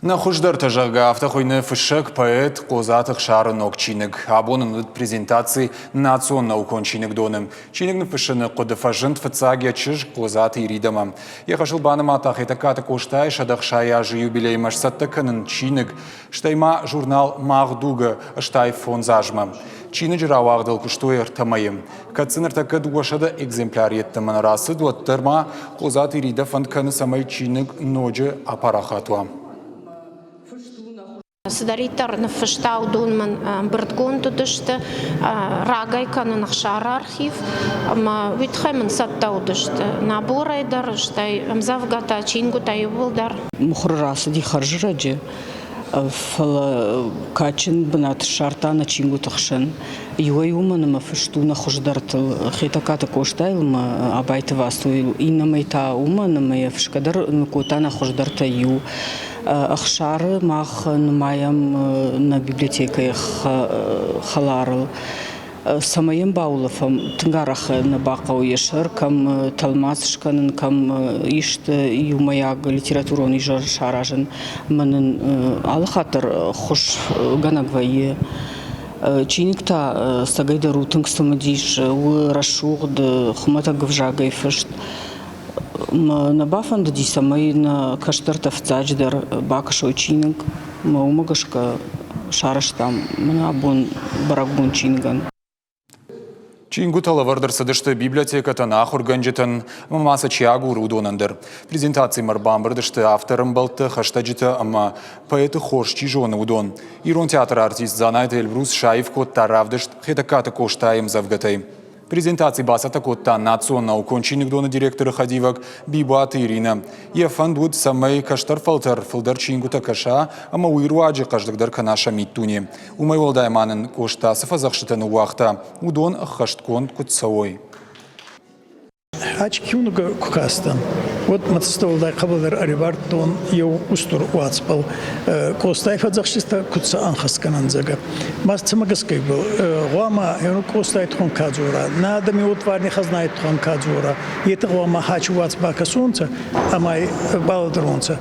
Нӕ хуыздӕртӕ, зӕгъгӕ, афтӕ хуыйны фыссӕг, поэт Хъодзаты Ӕхсары ног чиныг. Абон ын уыд презентаци национ наукон чиныгдоны. Чиныг ныффыссыны хъуыды фӕзынд фыццаг йӕ чызг Хъодзаты Иридӕмӕ. Йӕ хӕсыл банымадта Хетӕгкаты Къостайы 160 азы юбилеймӕ сцӕттӕ кӕнын чиныг, стӕй ма журнал «Мах дуг-ы 85 азмӕ. Чиныджы рауагъдыл куыстой ӕртӕ мӕйы. Кӕд дзы ныртӕккӕ 200 экземпляр йеддӕмӕ нӕ рацыд, уӕддӕр ма Хъодзаты Иридӕ фӕнд кӕны, цӕмӕй чиныг ноджы апарахат уа. Цыдӕриддӕр ныффыста, уыдон мын ӕмбырдгонд уыдысты. Рагӕй кӕнын Ӕхсары архив ӕмӕ уый тыххӕй мын цӕттӕ уыдысты наборӕй дӕр, стӕй ӕмдзӕвгӕтӕ, чингуытӕ иууылдӕр. Мыхуыры рацыди хӕрзрӕджы, фӕлӕ кадджын бынат ссардта нӕ чингуыты хсӕн. Иуӕй уымӕн ӕмӕ фыст у нӕ хуыздӕртыл Хетӕгкаты Къостайыл ӕмӕ Абайты Васойыл, иннӕмӕй та уымӕн ӕмӕ йӕ фысгӕ дӕр ныккодта нӕ хуыздӕртӕй иу. Ӕхсары мах нымайӕм нӕ библиотекӕйы хӕларыл. Цӕмӕй йӕм баулӕфӕм, тынг арӕх нӕ бахъӕуы йӕ сӕр, кӕм тӕлмац скӕнын, кӕм исты иумӕйаг литературон изӕр саразын. Ӕмӕ нын алы хатт дӕр ӕххуысгӕнӕг вӕййы. Чиныг та цӕгӕйдӕр у тынг цымыдис, у рӕсугъд, хуымӕтӕг ӕвзагӕй фыст. Нӕ бафӕндыди, цӕмӕй нӕ кӕстӕртӕ фыццаджыдӕр бакӕсой чиныг, ӕмӕ уымӕ гӕсгӕ сарӕзтам мӕнӕ абон бӕрӕгбон чиныгӕн. Чингуытӕ лӕвӕрд ӕрцыдысты библиотекӕтӕн, ахуыргӕнджытӕн ӕмӕ ма сӕ чи агуры, уыдонӕн дӕр. Презентацимӕ ӕрбамбырд сты авторы ӕмбӕлттӕ, хӕстӕджытӕ ӕмӕ поэты хорз чи зоны, уыдон. Ирон театры артист Дзанайты Эльбрус саив кодта равдыст Хетӕгкаты Къостайы ӕмдзӕвгӕтӕй. Презентаци бацӕттӕ кодта национ наукон чиныгдоны директоры хӕдивӕг Бибуаты Иринӕ. Йӕ фӕнд уыд, цӕмӕй кӕстӕр фӕлтӕр фылдӕр чингуытӕ кӕса ӕмӕ уый руаджы хъӕздыгдӕр кӕна сӕ миддуне. Уымӕй уӕлдай ма нын Къоста цы фӕдзӕхстытӕ ныууагъта, уыдон ӕххӕстгонд куыд цӕуой. Ачи киунугӕ ку кастӕн, уӕд мӕ цӕстӕ уӕлдай хъӕбӕлдӕр ӕривардтон еу устур уацбӕл. Къостай фӕдзӕхститӕ куд сӕ ӕнхӕст кӕнӕн, зӕгъгӕ. Ма цӕмӕ гӕсгӕ ибӕл гъуама Къостай туххӕн ка дзора, нӕ адӕми уодварни хӕзнай туххӕн ка дзора, етӕ гъуама хачи уац бакӕсонцӕ ӕма балӕдӕронцӕ.